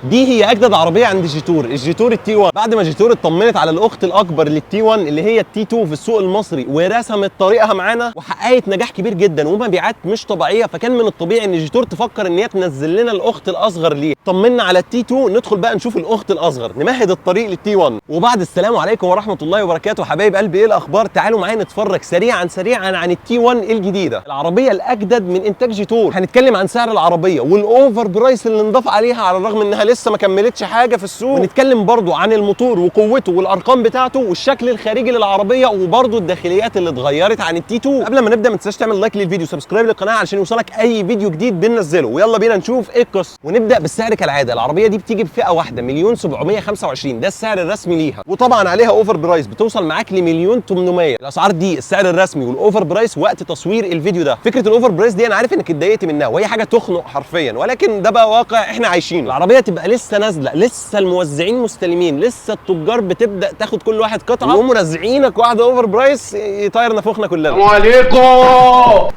دي هي اجدد عربية عند جيتور، الجيتور ال T1. بعد ما جيتور اطمنت على الاخت الاكبر لل T1 اللي هي ال T2 في السوق المصري ورسمت طريقها معانا وحققت نجاح كبير جدا ومبيعات مش طبيعيه، فكان من الطبيعي ان جيتور تفكر ان هي تنزل لنا الاخت الاصغر ليه. طمنا على ال T2، ندخل بقى نشوف الاخت الاصغر، نمهد الطريق لل T1. وبعد السلام عليكم ورحمة الله وبركاته حبايب قلبي، ايه الاخبار؟ تعالوا معايا نتفرج سريعا سريعا عن ال T1 الجديده، العربية الاجدد من انتاج جيتور. هنتكلم عن سعر العربية وال over price اللي انضاف عليها على الرغم انها لسه ما كملتش حاجة في السوق، ونتكلم برضو عن الموتور وقوته والارقام بتاعته والشكل الخارجي للعربية وبرضو الداخليات اللي اتغيرت عن ال T2. قبل ما نبدا ما تنساش تعمل like للفيديو، subscribe للقناة علشان يوصلك اي فيديو جديد بننزله. ويلا بينا نشوف ايه القصه. ونبدا بالسعر كالعاده. العربية دي بتيجي بفئة واحدة 1,725,000، ده السعر الرسمي ليها، وطبعا عليها over price بتوصل معاك لمليون 800. الاسعار دي السعر الرسمي وال over price وقت تصوير الفيديو ده. فكرة ال over price دي انا عارف انك اتضايقت منها وهي حاجة تخنق حرفيا، ولكن ده بقى واقع احنا عايشينه. العربية تبقى لسه نازله، لسه الموزعين مستلمين، لسه التجار بتبدا تاخد كل واحد قطعه، ويقوموا رازعينك واحدة over price يطير نافوخنا كلنا. السلام عليكم.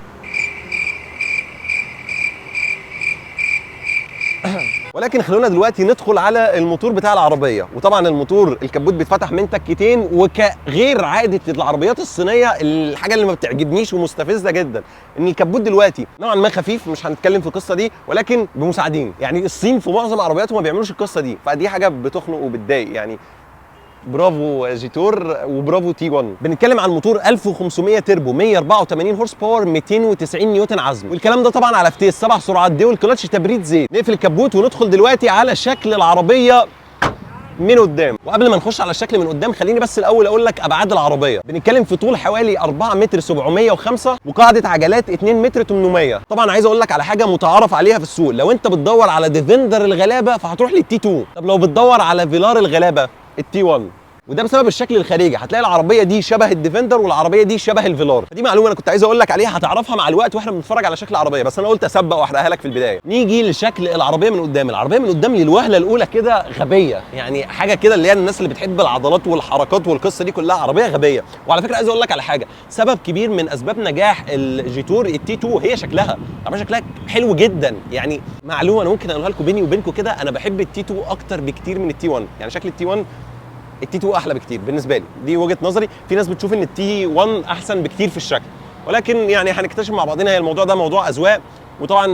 ولكن خلونا دلوقتي ندخل على الموتور بتاع العربية. وطبعا الموتور الكبوت بيتفتح من تكتين، وكغير عادة العربيات الصينية الحاجة اللي ما بتعجبنيش ومستفزه جدا ان الكبوت دلوقتي نوعا ما خفيف، مش هنتكلم في القصة دي، ولكن بمساعدين. يعني الصين في معظم عربياتهم ما بيعملوش القصة دي، فدي حاجة بتخنق وبتضايق. يعني برافو جيتور وبرافو T1. بنتكلم عن موتور 1500 تربو، 184 horse power، 290 نيوتن عزم، والكلام ده طبعا على فتيس 7 سرعات dual clutch تبريد زيت. نقفل الكبوت وندخل دلوقتي على شكل العربية من قدام. وقبل ما نخش على الشكل من قدام خليني بس الاول اقول لك ابعاد العربية. بنتكلم في طول حوالي 4 متر 705 وقاعدة عجلات 2 متر 800. طبعا عايز اقول لك على حاجة متعارف عليها في السوق، لو انت بتدور على ديفندر الغلابة فهتروح لل T2، طب لو بتدور على فيلار الغلابة ال T1. وده بسبب الشكل الخارجي، هتلاقي العربية دي شبه الديفندر والعربية دي شبه الفيلار. فدي معلومة انا كنت عايز اقول لك عليها، هتعرفها مع الوقت واحنا بنتفرج على شكل العربية، بس انا قلت اسبق واحرقها لك في البداية. نيجي لشكل العربية من قدام. العربية من قدام للوهلة الاولى كده غبية، يعني حاجة كده اللي هي الناس اللي بتحب العضلات والحركات والقصه دي كلها، عربية غبية. وعلى فكرة عايز اقول لك على حاجة، سبب كبير من اسباب نجاح الجيتور ال T2 هي شكلها. العربية شكلها حلو جدا. يعني معلومة انا ممكن اقولها لكم بيني وبينكم كده، انا بحب ال T2 اكتر بكتير من ال T1. يعني شكل ال T1 ال T2 احلى بكتير بالنسبة لي، دي وجهه نظري. في ناس بتشوف ان ال T1 احسن بكتير في الشكل، ولكن يعني هنكتشف مع بعضنا. هي الموضوع ده موضوع اذواق، وطبعا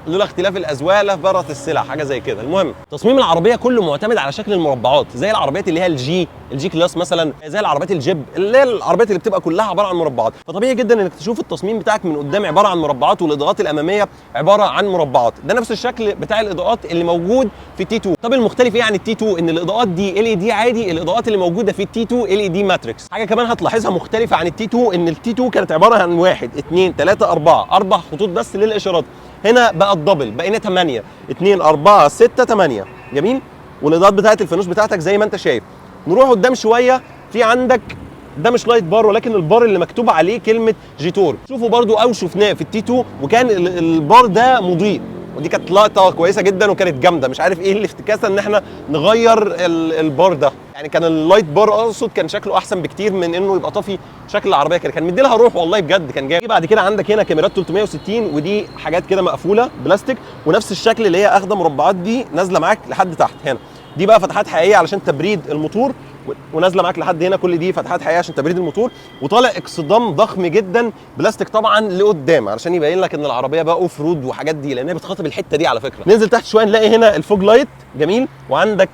لولا اختلاف الاذواق لبارت السلع، حاجة زي كده. المهم تصميم العربية كله معتمد على شكل المربعات، زي العربيات اللي هي ال G Class مثلا، زي العربيات الجيب اللي هي العربيات اللي بتبقى كلها عبارة عن مربعات. فطبيعي جدا انك تشوف التصميم بتاعك من قدام عبارة عن مربعات، والاضاءات الامامية عبارة عن مربعات. ده نفس الشكل بتاع الاضاءات اللي موجود في ال T2. طب المختلف ايه عن ال T2؟ ان الاضاءات دي LED عادي، الاضاءات اللي موجودة في ال T2 LED matrix. حاجة كمان هتلاحظها مختلفة عن ال T2، ان ال T2 كانت عبارة عن 1 2 3 4 4 خطوط بس للاشارات، هنا بقى ال double، بقينا 8 2 4 6 8. جميل. والاضاءات بتاعت الفانوس بتاعتك زي ما انت شايف. نروح قدام شوية، في عندك ده مش light bar، ولكن البار اللي مكتوب عليه كلمة جيتور، شوفوا برضو او شفناه في ال T2، وكان البار ده مضيء، ودي كانت لقطة كويسة جدا وكانت جامدة. مش عارف ايه الافتكاسه ان احنا نغير البار ده، يعني كان ال light bar اقصد كان شكله احسن بكتير من انه يبقى طافي. شكل العربية كده كان مدي لها روح والله بجد، كان جامد. بعد كده عندك هنا كاميرات 360، ودي حاجات كده مقفولة بلاستيك، ونفس الشكل اللي هي اخده مربعات دي نازله معاك لحد تحت هنا. دي بقى فتحات حقيقية علشان تبريد الموتور، ونازلة معاك لحد هنا، كل دي فتحات حقيقية عشان تبريد الموتور. وطالع اكسدام ضخم جدا بلاستيك طبعا لقدام علشان يبين لك ان العربية بقى off road وحاجات دي، لان هي بتخاطب الحتة دي على فكرة. ننزل تحت شوية نلاقي هنا ال fog light، جميل. وعندك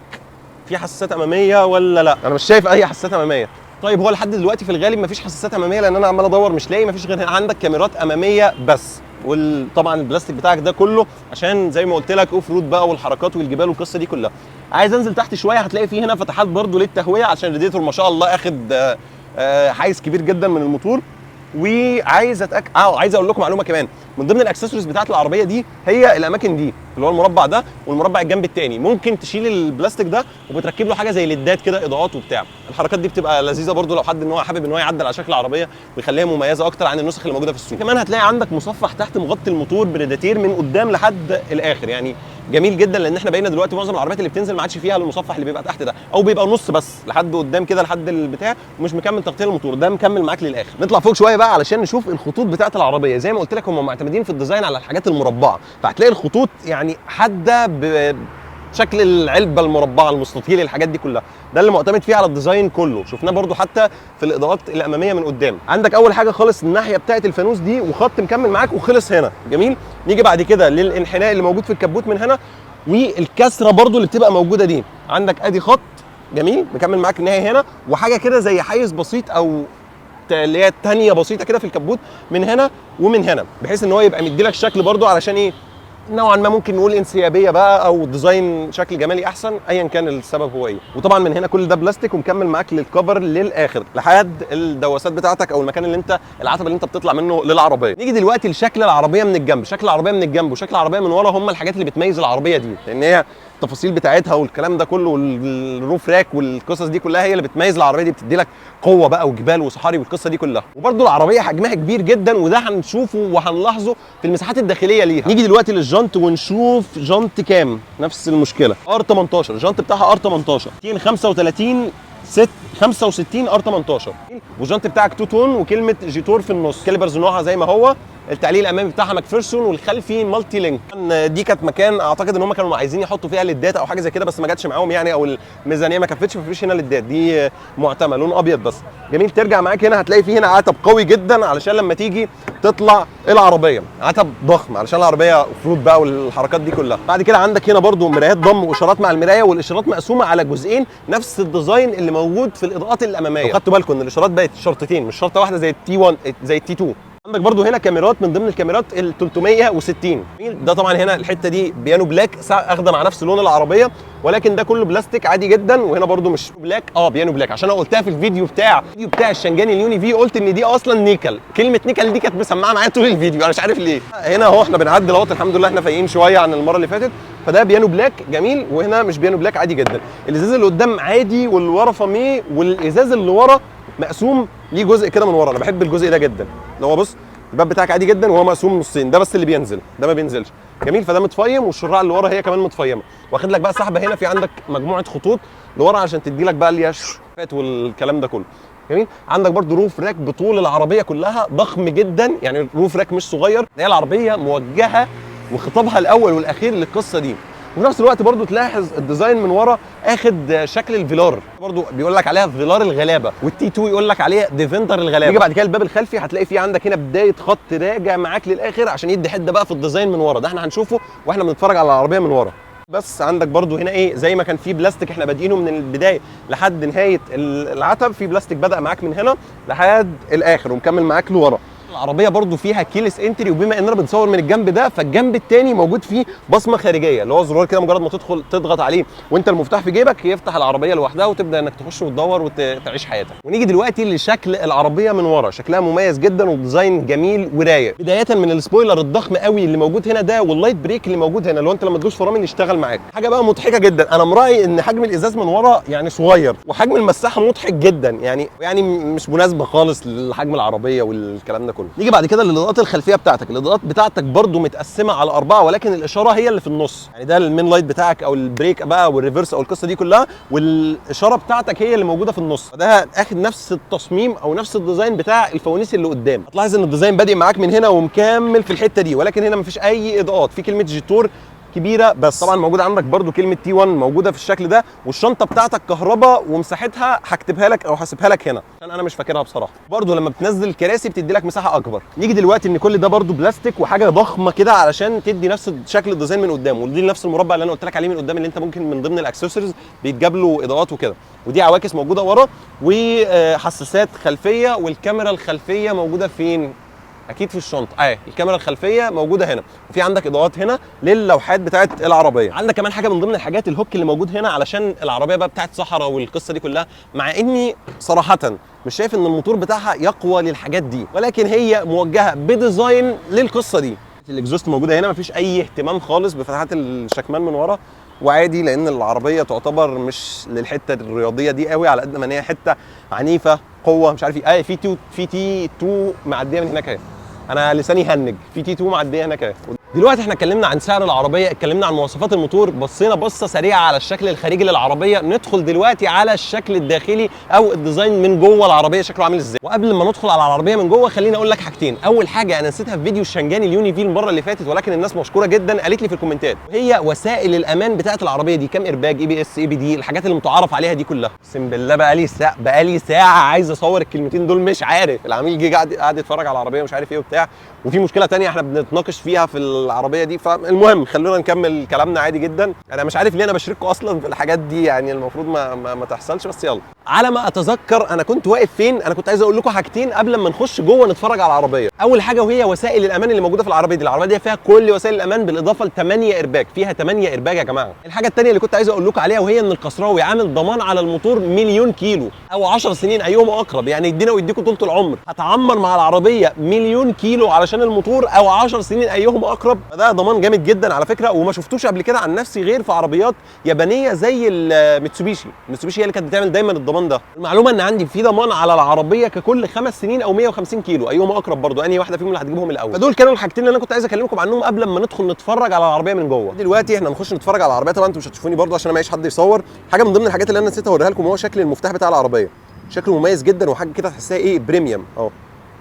في حساسات امامية ولا لا؟ انا مش شايف اي حساسات امامية. طيب هو لحد دلوقتي في الغالب مفيش حساسات امامية، لان انا عمال ادور مش لاقي، مفيش غير عندك كاميرات امامية بس. وطبعا البلاستيك بتاعك ده كله عشان زي ما قلت لك off road بقى والحركات والجبال والقصه دي كلها. عايز انزل تحت شوية هتلاقي فيه هنا فتحات برده للتهويه، عشان الراديتور ما شاء الله اخد حيز كبير جدا من الموتور. وعايز اتاكد عايز اقول لكم معلومة كمان، من ضمن الاكسسوارز بتاعت العربية دي هي الاماكن دي اللي هو المربع ده والمربع الجنب الثاني، ممكن تشيل البلاستيك ده وبتركب له حاجة زي ليدات كده، اضاءات وبتاع. الحركات دي بتبقى لذيذة برده لو حد ان هو حابب ان هو يعدل على شكل العربية ويخليها مميزة اكتر عن النسخ اللي موجودة في السوق. كمان هتلاقي عندك مصفح تحت مغطي الموتور براديتير من قدام لحد الاخر، يعني جميل جدا، لان احنا بقينا دلوقتي معظم العربيات اللي بتنزل ما عادش فيها المصفح اللي بيبقى تحت ده، او بيبقى نص بس لحد قدام كده لحد البتاع ومش مكمل تغطيه الموتور، ده مكمل معاك للاخر. نطلع فوق شوية بقى علشان نشوف الخطوط بتاعه العربية. زي ما قلت لك هم معتمدين في ال design على الحاجات المربعه، فهتلاقي الخطوط يعني حادة شكل العلبة المربعه المستطيل، الحاجات دي كلها ده اللي معتمد فيه على ال design كله. شفناه برضو حتى في الاضاءات الامامية من قدام. عندك اول حاجة خالص الناحية بتاعه الفانوس دي، وخط مكمل معاك وخلص هنا. جميل. نيجي بعد كده للانحناء اللي موجود في الكبوت من هنا، والكسرة برضو اللي بتبقى موجودة دي. عندك ادي خط جميل مكمل معاك النهاية هنا، وحاجه كده زي حيز بسيط او اللي هي التانية بسيطة كده في الكبوت من هنا ومن هنا، بحيث ان هو يبقى مديلك شكل برضو علشان ايه، نوعا ما ممكن نقول انسيابيه بقى او design شكل جمالي احسن، ايا كان السبب هو ايه. وطبعا من هنا كل ده بلاستيك ومكمل معاك لل cover للاخر لحد الدواسات بتاعتك او المكان اللي انت العتبة اللي انت بتطلع منه للعربية. نيجي دلوقتي لشكل العربية من الجنب. شكل العربية من الجنب وشكل العربية من ورا هم الحاجات اللي بتميز العربية دي، لان هي التفاصيل بتاعتها والكلام ده كله وال roof rack والقصص دي كلها هي اللي بتميز العربية دي، بتدي لك قوة بقى وجبال وصحاري والقصه دي كلها. وبرده العربية حجمها كبير جدا، وده هنشوفه وهنلاحظه في المساحات الداخلية ليها. نيجي دلوقتي للجنط ونشوف جنط كام. نفس المشكلة R 18، الجنط بتاعها R 18 235 6 65 R 18، والجنط بتاعك two tone وكلمه جيتور في النص. calipers نوعها زي ما هو، التعليق الامامي بتاعها ماكفيرسون والخلفي multi link. دي كانت مكان اعتقد ان هم كانوا عايزين يحطوا فيها ليدات او حاجة زي كده، بس ما جاتش معاهم يعني، او الميزانية ما كفتش، مفيش هنا ليدات، دي معتمه لون ابيض بس. جميل. ترجع معاك هنا هتلاقي فيه هنا عتب قوي جدا علشان لما تيجي تطلع العربية، عتب ضخم علشان العربية off road بقى والحركات دي كلها. بعد كده عندك هنا برده مرايات ضم واشارات مع المراية، والاشارات مقسومة على جزئين، نفس ال design اللي موجود في الاضاءات الامامية. خدتوا بالكم ان الاشارات بقت شرطتين مش شرطه واحدة زي ال T 1 زي ال T 2. عندك برضو هنا كاميرات من ضمن الكاميرات ال 360. ده طبعا هنا الحتة دي piano black اخده مع نفس لون العربية، ولكن ده كله بلاستيك عادي جدا. وهنا برضو مش black، piano black، عشان انا قلتها في الفيديو بتاع الشنجاني اليوني في، قلت ان دي اصلا نيكل. كلمة نيكل دي كانت مسمعه معايا طول الفيديو، انا مش عارف ليه. هنا اهو احنا بنعدل اهوت، الحمد لله احنا فايقين شوية عن المرة اللي فاتت. فده piano black جميل، وهنا مش piano black عادي جدا. الازاز اللي قدام عادي واللي ورا فاميه، والازاز اللي ورا مقسوم ليه جزء كده من ورا. انا بحب الجزء ده جدا، اللي هو بص الباب بتاعك عادي جدا وهو مقسوم نصين، ده بس اللي بينزل، ده ما بينزلش. جميل. فده متفيم، والشراع اللي ورا هي كمان متفيمه، واخد لك بقى سحبه هنا، في عندك مجموعة خطوط لورا عشان تدي لك بقى اللي هي والكلام ده كله. جميل. عندك برده roof rack بطول العربية كلها، ضخم جدا يعني، roof rack مش صغير. هي العربية موجهة وخطابها الاول والاخير للقصة دي. وفي نفس الوقت برضو تلاحظ ال design من ورا اخد شكل الفيلار، برضو بيقول لك عليها فيلار الغلابة، وال T 2 يقول لك عليها ديفندر الغلابة. نيجي بعد كده الباب الخلفي هتلاقي فيه عندك هنا بداية خط راجع معاك للاخر عشان يدي حده بقى في ال design من ورا. ده احنا هنشوفه واحنا بنتفرج على العربية من ورا. بس عندك برضو هنا ايه، زي ما كان في بلاستيك احنا بادئينه من البداية لحد نهاية العتب، في بلاستيك بدا معاك من هنا لحد الاخر ومكمل معاك لورا. العربية برضو فيها keyless entry، وبما اننا بنصور من الجنب ده فالجنب الثاني موجود فيه بصمة خارجية، اللي هو زرار كده مجرد ما تدخل تضغط عليه وانت المفتاح في جيبك يفتح العربية لوحدها، وتبدا انك تخش وتدور وتعيش حياتك. ونيجي دلوقتي لشكل العربية من ورا، شكلها مميز جدا و design جميل ورايق. بداية من ال spoiler الضخم قوي اللي موجود هنا ده، وال light brake اللي موجود هنا اللي هو انت لما تدوس فرامل يشتغل معاك. حاجة بقى مضحكة جدا، انا مراعي ان حجم الازاز من ورا يعني صغير، وحجم المساحة مضحك جدا، يعني مش مناسبة خالص لحجم العربية والكلام ده كله. نيجي بعد كده للاضاءات الخلفية بتاعتك. الاضاءات بتاعتك برضو متقسمه على 4، ولكن الاشارة هي اللي في النص، يعني ده ال main light بتاعك او ال brake بقى وال reverse او القصة دي كلها، والاشارة بتاعتك هي اللي موجودة في النص. ده اخد نفس التصميم او نفس ال design بتاع الفوانيس اللي قدام. هتلاحظ ان ال design بادئ معاك من هنا ومكمل في الحتة دي، ولكن هنا مفيش اي اضاءات، في كلمة جيتور كبيرة بس. طبعا موجود عندك برضو كلمة T 1 موجودة في الشكل ده، والشنطه بتاعتك كهرباء ومساحتها هكتبها لك او هسيبها لك هنا عشان انا مش فاكرها بصراحة. برضو لما بتنزل الكراسي بتدي لك مساحة اكبر. نيجي دلوقتي ان كل ده برضو بلاستيك وحاجه ضخمة كده علشان تدي نفس شكل ال design من قدام، ودي نفس المربع اللي انا قلت لك عليه من قدام اللي انت ممكن من ضمن الاكسسوارز بيتجاب له اضاءات وكده. ودي عواكس موجودة ورا وحساسات خلفية، والكاميرا الخلفية موجودة فين؟ اكيد في الشنطة. الكاميرا الخلفية موجودة هنا، وفي عندك اضاءات هنا للوحات بتاعه العربية. عندك كمان حاجة من ضمن الحاجات ال hook اللي موجود هنا علشان العربية بقى بتاعه صحراء والقصه دي كلها، مع اني صراحة مش شايف ان الموتور بتاعها يقوى للحاجات دي، ولكن هي موجهة ب design للقصة دي. ال exhaust موجودة هنا، مفيش اي اهتمام خالص بفتحات الشكمان من ورا، وعادي لان العربية تعتبر مش للحتة الرياضية دي قوي، على قد ما ان هي حتة عنيفة قوة مش عارف ايه. في T 2 معدية من هناك اهي، انا لساني هنج، في T 2 معدية هناك اهي. دلوقتي احنا اتكلمنا عن سعر العربيه، اتكلمنا عن مواصفات الموتور، بصينا بصة سريعة على الشكل الخارجي للعربيه. ندخل دلوقتي على الشكل الداخلي او ال design من جوه العربية شكله عامل ازاي. وقبل ما ندخل على العربية من جوه خليني اقول لك حاجتين. اول حاجة انا نسيتها في فيديو الشانجان اليوني في المرة اللي فاتت، ولكن الناس مشكورة جدا قالت لي في الكومنتات، وهي وسائل الامان بتاعه العربية دي، كام airbag، ABS، EBD، الحاجات اللي متعارف عليها دي كلها. اقسم بالله بقالي ساعه عايز اصور الكلمتين دول، مش عارف. العميل جه قاعد يتفرج على العربية مش عارف ايه وبتاع، وفي مشكلة تانية احنا بنتناقش فيها في العربية دي. فالمهم خلونا نكمل كلامنا عادي جدا. انا مش عارف ليه انا بشارككم اصلا في الحاجات دي، يعني المفروض ما تحصلش، بس يلا. على ما اتذكر انا كنت واقف فين، انا كنت عايز اقول لكم حاجتين قبل ما نخش جوه نتفرج على العربية. اول حاجة وهي وسائل الامان اللي موجودة في العربية دي. العربية دي فيها كل وسائل الامان بالاضافة ل 8 ايرباك، فيها 8 ايرباك يا جماعة. الحاجة الثانية اللي كنت عايز اقول لكم عليها وهي ان القصراوي عامل ضمان على الموتور مليون كيلو او 10 سنين ايهما اقرب، يعني يدينا ويديكم طول العمر. هتعمر مع العربية مليون كيلو علشان الموتور او 10 سنين ايهما اقرب. فده ضمان جامد جدا على فكره، وما شفتوش قبل كده عن نفسي غير في عربيات يابانية زي الميتسوبيشي. الميتسوبيشي هي اللي كانت بتعمل دايما الضمان ده. المعلومة ان عندي في ضمان على العربية ككل 5 سنين او 150 كيلو، ايهما اقرب برضو، انهي واحدة فيهم اللي هتجيبهم الاول. فدول كانوا الحاجتين اللي انا كنت عايز اكلمكم عنهم قبل ما ندخل نتفرج على العربية من جوه. دلوقتي احنا نخش نتفرج على العربيه. طبعا انتوا مش هتشوفوني برضو عشان انا معيش حد يصور. حاجة من ضمن الحاجات اللي انا نسيت اوريها لكم هو شكل المفتاح بتاع العربيه، شكله مميز جدا وحاجه كده تحسها ايه premium اهو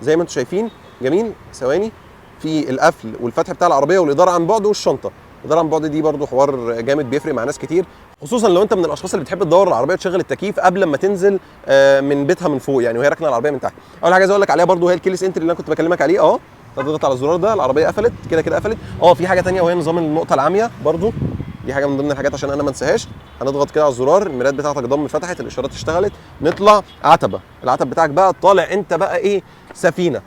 زي ما انتم شايفين. جميل. ثواني، في القفل والفتح بتاع العربية والادارة عن بعد والشنطه. الادارة عن بعد دي برضو حوار جامد بيفرق مع ناس كتير، خصوصا لو انت من الاشخاص اللي بتحب تدور العربية تشغل التكييف قبل ما تنزل من بيتها من فوق، يعني وهي راكنه العربية من تحت. اول حاجة عايز اقول لك عليها برضو هي ال keyless entry اللي انا كنت بكلمك عليه اهو. تضغط على الزرار ده العربية قفلت كده كده قفلت. في حاجة تانية وهي نظام النقطة العامية برضو، دي حاجة من ضمن الحاجات عشان انا ما انساهاش. هنضغط كده على الزرار، المرايات بتاعتك ضم فتحت، الاشارات اشتغلت، نطلع عتبة. العتب بتاعك بقى طالع انت بقى ايه سفينة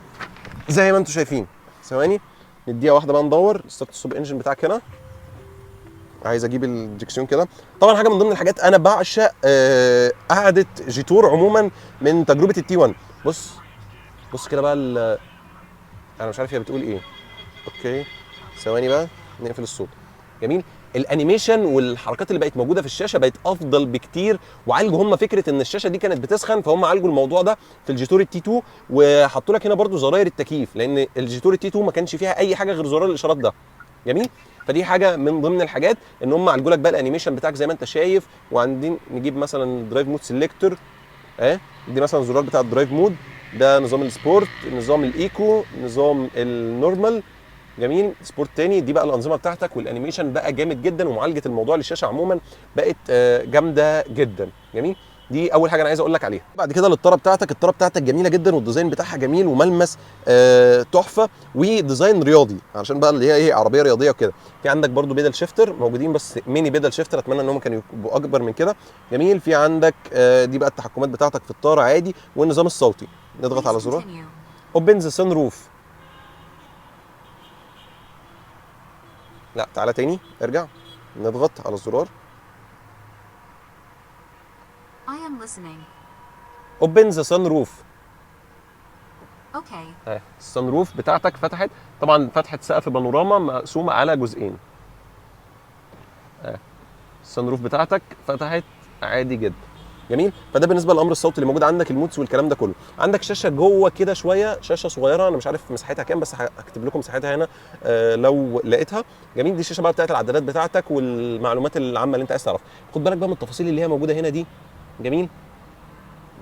زي ما انتم شايفين. ثواني نديها واحدة بقى ندور. start stop engine بتاعك هنا، عايز اجيب الدركسيون كده. طبعا حاجة من ضمن الحاجات انا بعشق قعدة جيتور عموما من تجربه ال T1. بص بص كده بقى انا مش عارف هي بتقول ايه. okay ثواني بقى نقفل الصوت. جميل. ال animation والحركات اللي بقت موجودة في الشاشة بقت افضل بكتير، وعالجوا هم فكرة ان الشاشة دي كانت بتسخن، فهم عالجوا الموضوع ده في الجيتور ال T2، وحطوا لك هنا برضو زراير التكييف، لان الجيتور ال T2 ما كانش فيها اي حاجة غير زرار الاشارات ده. جميل. فدي حاجة من ضمن الحاجات ان هم عالجوا لك بقى ال animation بتاعك زي ما انت شايف. وعندين نجيب مثلا drive mode selector اهي، دي مثلا الزرار بتاع ال drive mode ده، نظام ال sport، نظام ال eco، نظام ال normal. جميل. sport تاني. دي بقى الانظمة بتاعتك، وال animation بقى جامد جدا، ومعالجة الموضوع للشاشه عموما بقت جامدة جدا. جميل. دي اول حاجة انا عايز اقول لك عليها. بعد كده للطاره بتاعتك، الطاره بتاعتك جميلة جدا، وال design بتاعها جميل وملمس تحفة، و design رياضي علشان بقى اللي هي ايه عربية رياضية وكده. في عندك برضو paddle shifter موجودين، بس mini paddle shifter، اتمنى ان هم كانوا يبقوا اكبر من كده. جميل. في عندك دي بقى التحكمات بتاعتك في الطاره عادي، والنظام الصوتي نضغط على Please زرار. continue. open the sunroof. لا تعالى تاني، ارجع نضغط على الزرار. I am listening. open the sunroof. Okay. ال sunroof بتاعتك فتحت. طبعا فتحه سقف بانوراما مقسومة على جزئين. ال sunroof بتاعتك فتحت عادي جدا. جميل. فده بالنسبة للامر الصوتي اللي موجود عندك، ال modes والكلام ده كله. عندك شاشة جوه كده شويه، شاشة صغيرة انا مش عارف مساحتها كام، بس هكتب لكم مساحتها هنا لو لقيتها. جميل. دي الشاشة بقى بتاعت العدادات بتاعتك والمعلومات العامة اللي انت عايز تعرفها. خد بالك بقى من التفاصيل اللي هي موجودة هنا دي. جميل.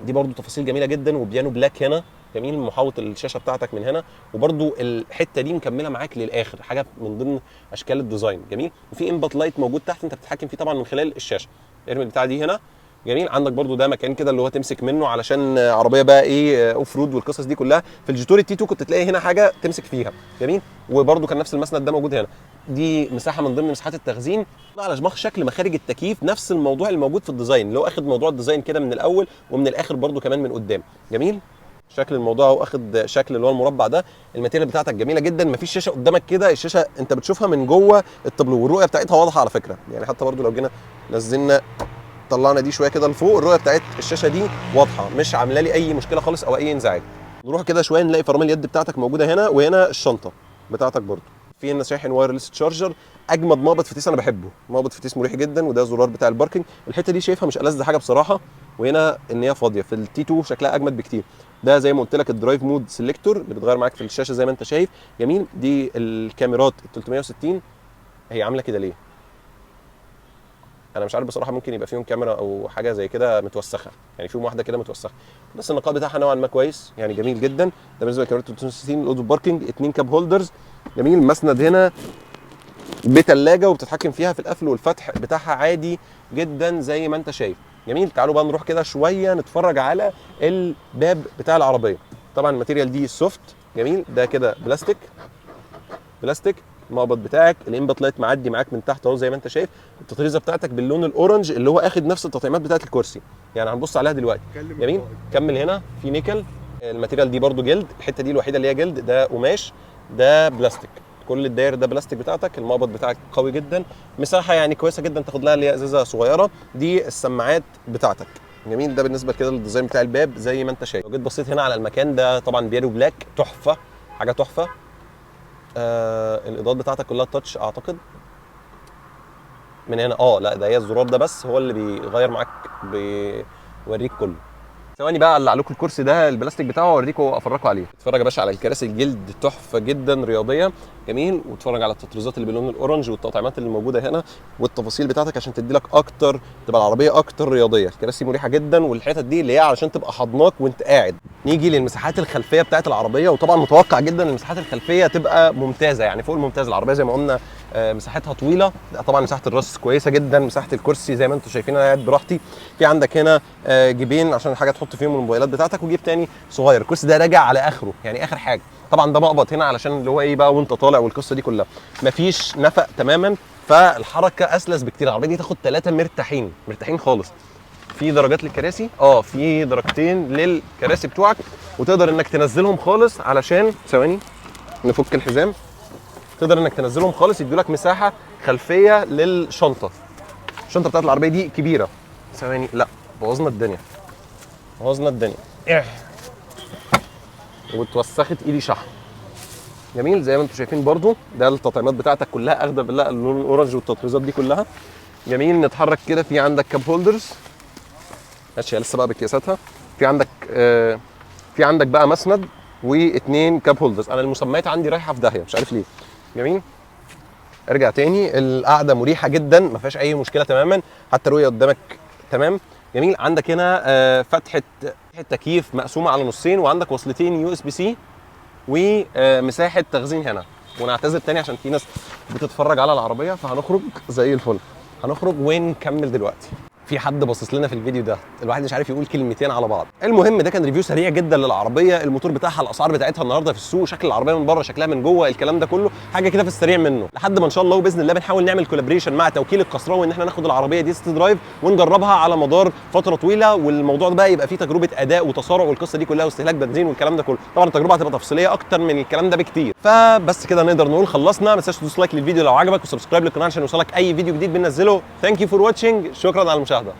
دي برضو تفاصيل جميلة جدا، و piano black هنا. جميل. محاوط الشاشة بتاعتك من هنا، وبرضو الحتة دي مكملة معاك للاخر، حاجة من ضمن اشكال ال design. جميل. وفي input light موجود تحت انت بتتحكم فيه طبعا من خلال الشاشة. ارمي البتاعه دي هنا. جميل. عندك برضو ده مكان كده اللي هو تمسك منه علشان عربية بقى ايه off road والقصص دي كلها. في الجيتور ال T2 كنت تلاقي هنا حاجة تمسك فيها. جميل. وبرضو كان نفس المسند ده موجود هنا. دي مساحة من ضمن مساحات التخزين. على شماخ شكل مخارج التكييف نفس الموضوع اللي موجود في ال design، اللي هو اخد موضوع ال design كده من الاول ومن الاخر برضو كمان من قدام. جميل. شكل الموضوع هو اخد شكل اللي هو المربع ده. ال material بتاعتك جميلة جدا، مفيش شاشة قدامك كده، الشاشة انت بتشوفها من جوه التابلو، والرؤية بتاعتها واضحة على فكرة. يعني حتى برضو لو جينا نزلنا طلعنا دي شوية كده لفوق، الرؤية بتاعت الشاشة دي واضحة، مش عامله لي اي مشكلة خالص او اي انزعاج. نروح كده شوية نلاقي فرامل اليد بتاعتك موجودة هنا، وهنا الشنطة بتاعتك برضو. في هنا شاحن wireless charger، اجمد مقبض فتيس انا بحبه، مقبض فتيس مريح جدا. وده زرار بتاع ال parking. الحتة دي شايفها مش ألذ حاجة بصراحة. وهنا ان هي فاضيه. في ال T2 شكلها اجمد بكتير. ده زي ما قلت لك ال drive mode selector اللي بتغير معاك في الشاشة زي ما انت شايف. جميل. دي الكاميرات ال 360. هي عامله كده ليه؟ انا مش عارف بصراحه، ممكن يبقى فيهم كاميرا او حاجة زي كده متوسخه، يعني فيهم واحدة كده متوسخه، بس النقاء بتاعها نوعا ما كويس، يعني جميل جدا. ده بالنسبة لكاميرا 360. ال auto parking، اتنين cup holders. جميل. مسند هنا بتلاجه وبتتحكم فيها في القفل والفتح بتاعها عادي جدا زي ما انت شايف. جميل. تعالوا بقى نروح كده شوية نتفرج على الباب بتاع العربيه. طبعا ال material دي soft. جميل. ده كده بلاستيك بلاستيك. المقبض بتاعك، ال input light معدي معاك من تحت اهو زي ما انت شايف. التطريزه بتاعتك باللون ال orange اللي هو اخد نفس التطعيمات بتاعت الكرسي، يعني هنبص عليها دلوقتي. جميل. كمل. هنا في نيكل. ال material دي برضو جلد، الحتة دي الوحيدة اللي هي جلد. ده قماش، ده بلاستيك، كل الداير ده بلاستيك بتاعتك. المقبض بتاعك قوي جدا، مساحة يعني كويسة جدا تاخد لها اللي هي ازازة صغيره. دي السماعات بتاعتك. جميل. ده بالنسبة كده لل design بتاع الباب زي ما انت شايف. لو جيت بصيت هنا على المكان ده، طبعا piano black، تحفه، حاجة تحفه. الاضاءات بتاعتك كلها touch اعتقد من هنا. لا، ده هي الزرار ده بس هو اللي بيغير معاك، بيوريك كله. ثواني بقى اقلع لكم الكرسي ده البلاستيك بتاعه واوريكم افرجكم عليه. اتفرج يا باشا على الكراسي الجلد، تحفة جدا، رياضيه. جميل. واتفرج على التطريزات اللي باللون ال orange والتطعيمات اللي موجودة هنا والتفاصيل بتاعتك عشان تدي لك اكتر، تبقى العربية اكتر رياضيه. الكراسي مريحه جدا، والحتت دي اللي هي علشان تبقى حضناك وانت قاعد. نيجي للمساحات الخلفية بتاعت العربيه، وطبعا متوقع جدا ان المساحات الخلفية تبقى ممتازه، يعني فوق الممتاز. العربية زي ما قلنا مساحتها طويله. طبعا مساحة الراس كويسة جدا، مساحة الكرسي زي ما انتم شايفين انا قاعد براحتي. في عندك هنا جيبين عشان حاجة تحط فيهم الموبايلات بتاعتك، وجيب تاني صغير. الكرسي ده راجع على اخره، يعني اخر حاجه. طبعا ده مقبض هنا علشان اللي هو ايه بقى وانت طالع والقصه دي كلها. مفيش نفق تماما، فالحركه اسلس بكتير. العربية دي تاخد ثلاثة مرتاحين، مرتاحين خالص. في درجات للكراسي، في درجتين للكراسي بتوعك، وتقدر انك تنزلهم خالص علشان ثواني نفك الحزام. تقدر انك تنزلهم خالص، يدوا مساحة خلفية للشنطه. الشنطة بتاعت العربية دي كبيره. ثواني، لا بوظنا الدنيا، بوظنا الدنيا. إيه. واتوسخت ايدي شحم. جميل. زي ما انتم شايفين برضو ده التطعيمات بتاعتك كلها اخده بالله اللون ال orange والتطريزات دي كلها. جميل. نتحرك كده، في عندك cup holders، ماشي لسه بقى بكيساتها. في عندك بقى مسند واثنين cup holders. انا المسميات عندي رايحة في داهية مش عارف ليه. جميل. ارجع تاني، القعدة مريحه جدا، ما فيهاش اي مشكلة تماما، حتى الرؤية قدامك تمام. جميل. عندك هنا فتحه تكييف مقسومة على نصين، وعندك وصلتين USB-C ومساحة تخزين هنا. ونعتذر تاني عشان في ناس بتتفرج على العربيه، فهنخرج زي الفل، هنخرج ونكمل دلوقتي. في حد باصص لنا في الفيديو ده، الواحد مش عارف يقول كلمتين على بعض. المهم ده كان review سريع جدا للعربيه، الموتور بتاعها، الاسعار بتاعتها النهارده في السوق، شكل العربية من بره، شكلها من جوه، الكلام ده كله حاجة كده في السريع منه، لحد ما ان شاء الله وباذن الله بنحاول نعمل collaboration مع توكيل القصراوي ان احنا ناخد العربية دي test drive ونجربها على مدار فترة طويله، والموضوع ده بقى يبقى فيه تجربه اداء وتسارع والقصه دي كلها واستهلاك بنزين والكلام ده كله. طبعا التجربة هتبقى تفصيلية اكتر من الكلام ده بكتير. فبس كده نقدر نقول خلصنا. ما تنساش تدوس like للفيديو لو عجبك و subscribe للقناة عشان يوصلك اي فيديو جديد بننزله. thank you for watching، شكرا على المشاهدة.